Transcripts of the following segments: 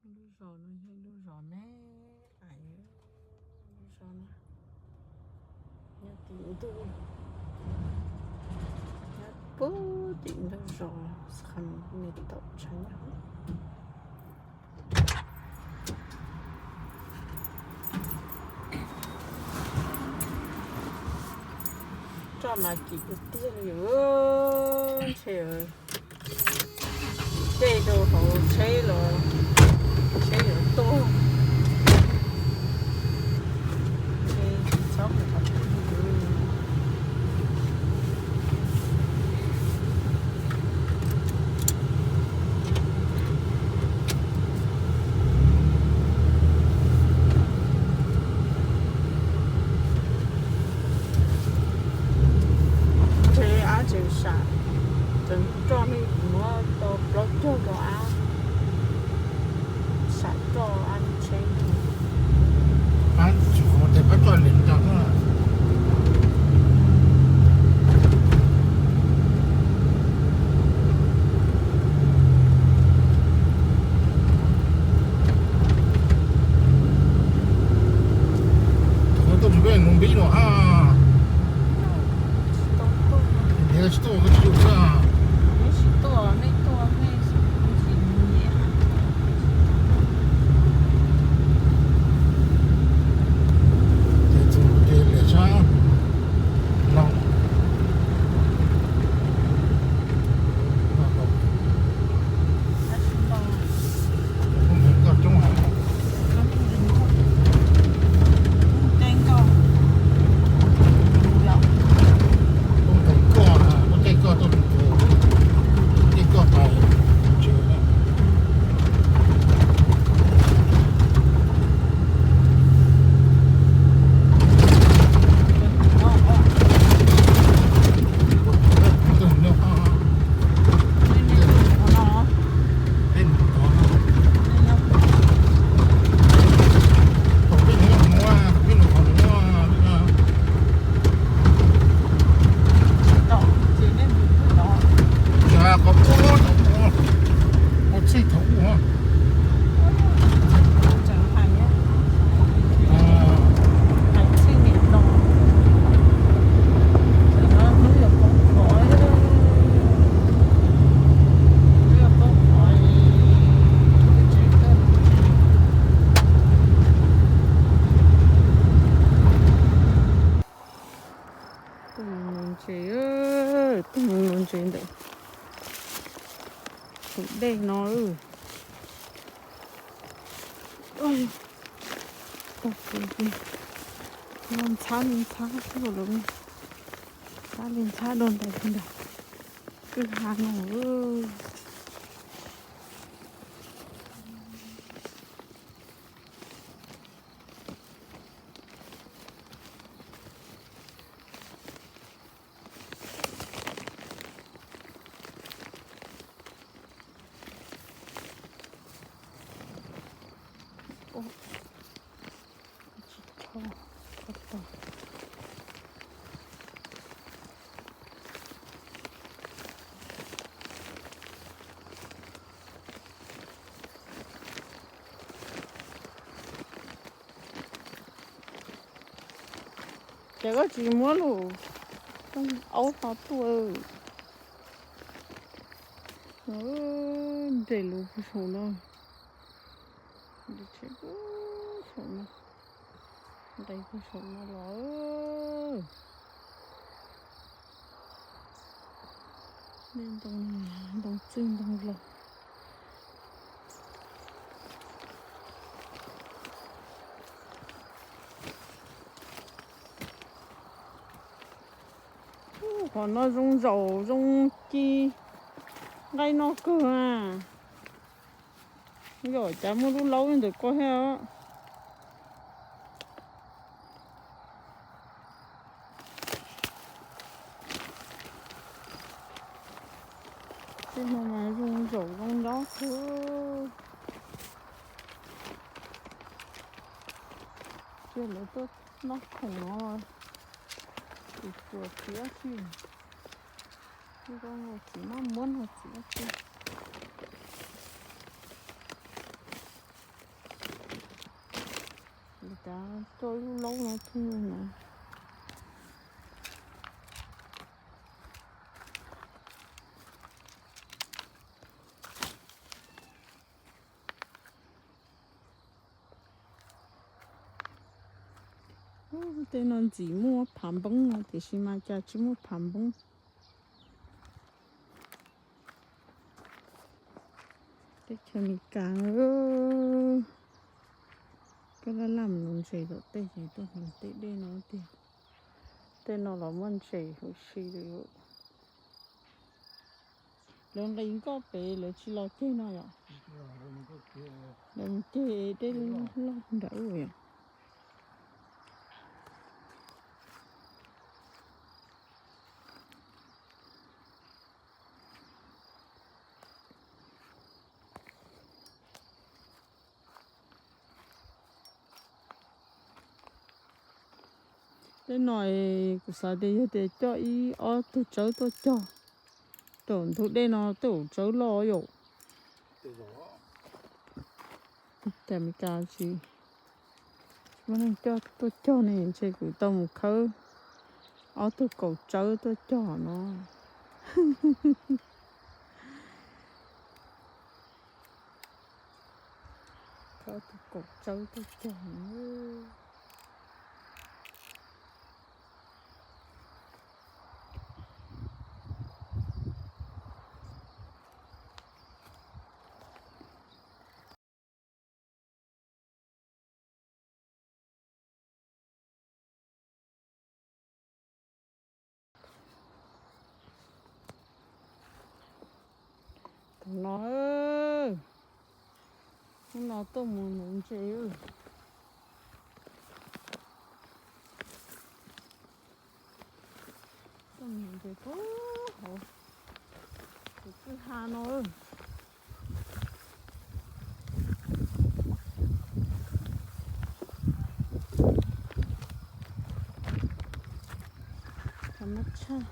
Lub zos no yog ib lub zos me, lub zos no nyob tim ntug, nyob puag tim ntug zos, me tau tshav nyob. Roj mas kim tiag tiag li, ntshe dej rau hauv tsheb los tsheb yuav tuag. Tsis txhob mus qhov twg. Ntshe ab tseem sam, tseem roj me muab tau plaub caug rau ab, sam roj ab lub tsheb. Ab tsis qhov tes pab roj li ntawd. Tuaj mus peb mus npib no ha. Niam tsis tuaj, koj tsis tuaj. Ces tus ces liam sab no. Qhov ua txij thaum ub. Tuaj mus ntses, tuaj mus ntses ntawm tus dej no. Tag kis no ntxhab li ntxhab xwb los, ntxhab li ntxhab dua ntais li ntais, kwj ha no. Ces koj tsis muab lub aub no tuaj. Nres lus puag saum no, nres tsheb puag saum no, nqes puag saum no los. Nej ntoo, ntoo txwj ntoo laus. Qhov no zoo zaum zoo ci nqaij noj kawg a. Yog cas muaj lub laub ntawm ko thiab. Tej no mas zoo zaum zoo nyob xwb. Ces lawv tuaj noj khoom no, tsis txiv dab tsi, txiv maj muab no txiv dab tsi. Coj ib lub laub no tuaj no. Tej no ntxim muaj phav npoob no tiam sis mas cas tsis muaj phav npoob. Teb chaws Amelikas, koj laj laj mus nuv ntses tom tej ces tuaj hnav tej dej no tiag. Tej no los muaj ntses huv si li. Lawv nqis nkoj pem lawv tsis los ceg no yom? Lawv mus ceg dej loj nram ub yom? Tej no kuv xav tias yog tias coj ib ob tug tsawb tuaj cog, tam ntug dej no tej zaum tsawb loj yom. Cas Amelikas tsis muaj neeg coj tuaj cog ne, ntshe kuv tau mus khawb ob tug kaum tsawb tuaj cog no. Khawb ob tug kaum tsawb tuaj cog no. Tus no, hnub no tuaj mus nuv ntses. Tuaj mus nuv ntses puag hauv tus kwj ha no. Thaum no tshaj,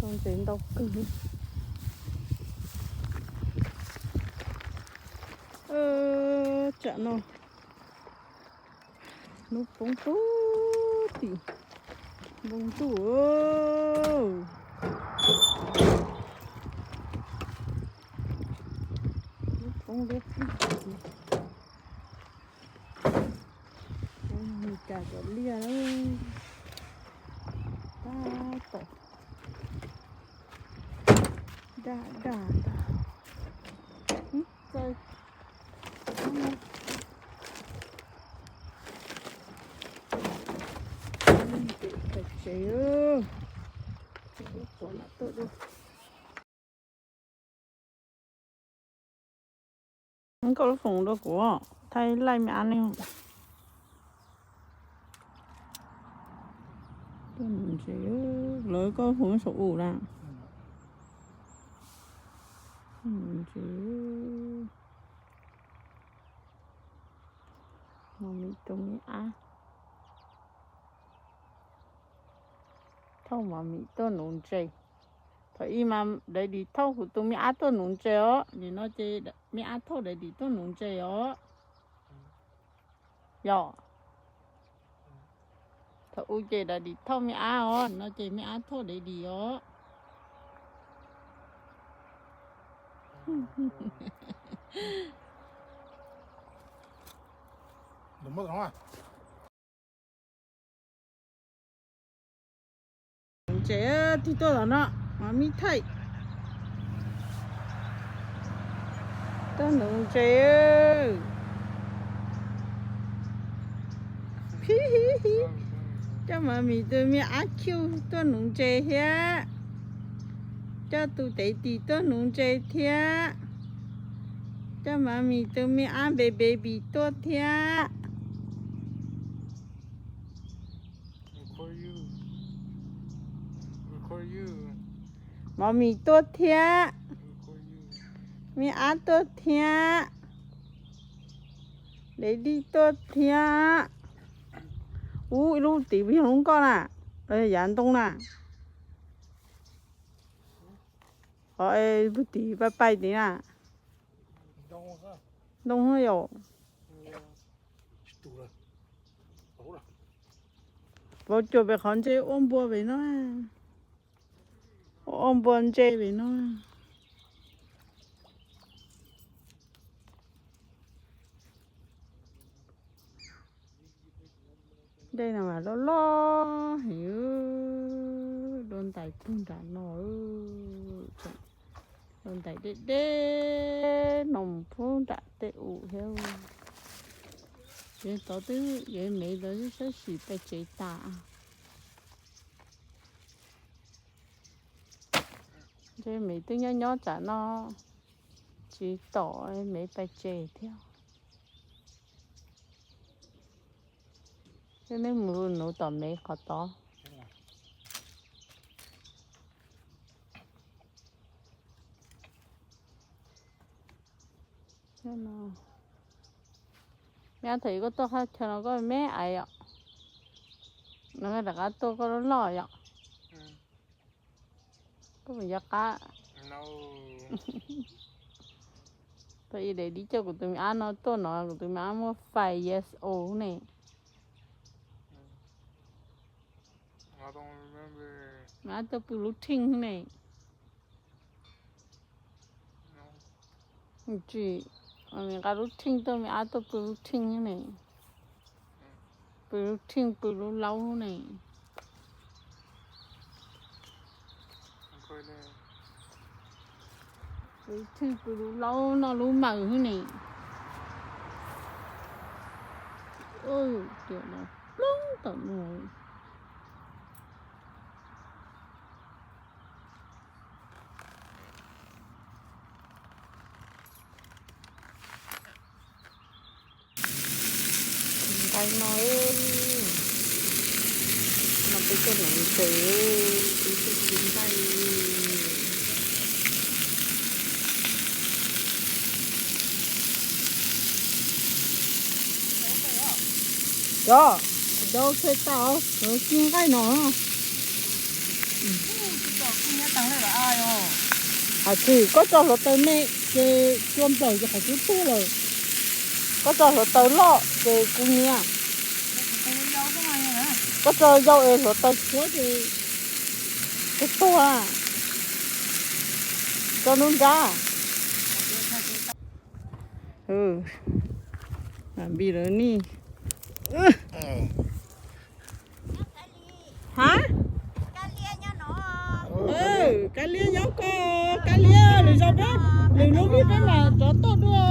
tau ntses ntau kawg. Tsam no hnub poob puag tim npoo ntuj. Hnub poob duab plig. Ua Amelikas cov liaj tab tom daj daj tas. Txawj tsev. Nkauj lub foom rau kuv thaij laij me ab ne. Lawv koj foom saum u na. Mos mis tus me ab. Thauj mos mis tuaj nuv ntses. Thaum ub mas Daddy thauj kuv tus me ab tuaj nuv ntses os, nim no ces me ab thauj Daddy tuaj nuv ntses os. Yog. Thaum ub ces Daddy thauj me ab os, no ces me ab thauj Daddy os. Ntses, tig tuaj los no, mos mis thaij. Tuaj nuv ntses. Coj mos mis tus me ab Cub tuaj nuv ntses thiab. Coj tus Daddy tuaj nuv ntses thiab. Coj mos mis tus me ab Baby tuaj thiab. Mos mis tuaj thiab. Me ab tuaj thiab. Daddy tuaj thiab. Ub, ib lub tim yog lub nkoj na, yav ntoo na. Qhov pug tim paj paib tid na. Ntoo yom. Vauv cuam pem qhov ntse ua npua pem no. Ua npua ntse pem no. Dej no mas loj loj heev, dua ntais puag nram no, dua ntais deb deb no mus puag nram tej u thiab. Ces tod twb yeej me ntawd sab sim pais tsev tas. Ntshe me twb nyob nyob tsam no tsis tom me pais tsev thiab. Ces nej mus nuv tom me qhov tod. Me ab, thaum koj tuaj qhov chaw no koj me ais os, no rov qab tuaj koj loj loj yom. Koj mus yuav qab. Tau ib daim dib coj kuv tus me ab no tuaj no, kuv tus me ab muaj five years old ne. Me ab tuaj pw lub theej ne. Tsis, me nqa lub theej tuaj, me ab tuaj pw lub theej ne. Pw lub theej pw lub laub ne. Pw lub theej pw lub laub noj lub maws ne. Tiam no ploog tom no. Nqaij no, no peb coj mus ntxeev, peb coj mus nqaij. Cov, cov khe tas, cov ci nqaij no. Hais tias koj tso hluav taws me ces cua nplawm ces qhov twb tuag lawm. Koj tso hluav taws loj ces kuv nyiam. Koj tso yau es hluav taws tshuav ces kuv tuag. Tso nruab nrab. Npis lawv ni. Ha? Kab liab nyob ko, kab liab lwm zaus peb, lwm lub vij peb mam rov tuaj dua.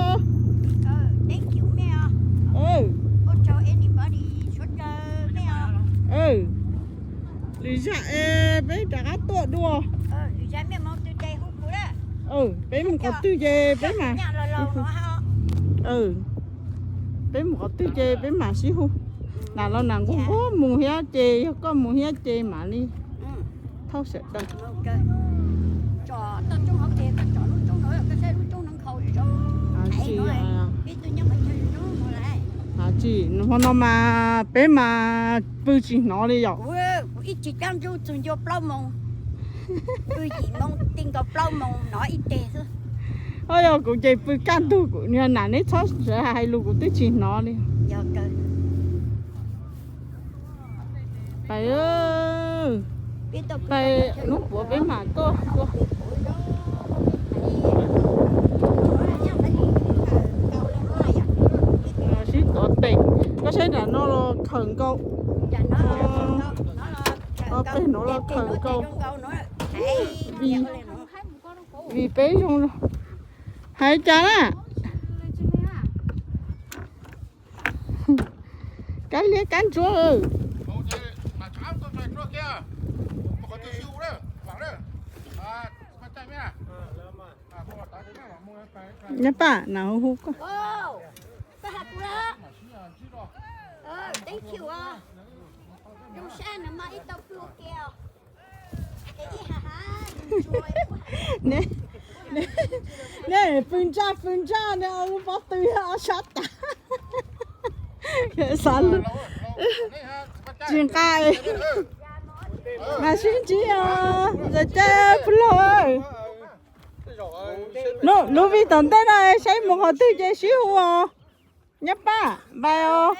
Lwm zaj es peb rov qab tuaj dua. Peb mus qhov twg ces peb mam, peb mus qhov twg ces peb mam sib hu. Nas los nas nquag nquag mus thiab ces yog koj mus thiab ces mam li thauj sawv daws. Tsis, hmo no mas peb mas pw tsis hnov li yom. Yog kuv ces pw kaj ntug kuv niag nas neb txhob ntshai hais lus kuv twb tsis hnov li. Pais, pais hnub puav peb mam tuaj. Sib tov tes, koj saib nram no los khawm nkaus. Pem no los khawm nkaus. Vim, vim peb zoo. Hais cas na? Kab liab kab ntsuab. Nyab Paj, nas hu hu koj. Nej pw ntsaj pw ntsaj ne, ob lub pob tw ob sab tas. Xav lus tsis nqa, mas sib ntsib os, ntxawm cab pw laug. Lub, lub vij tom ntej no saib mus qhov twg ces sib hu os. Nyab Paj, npais os.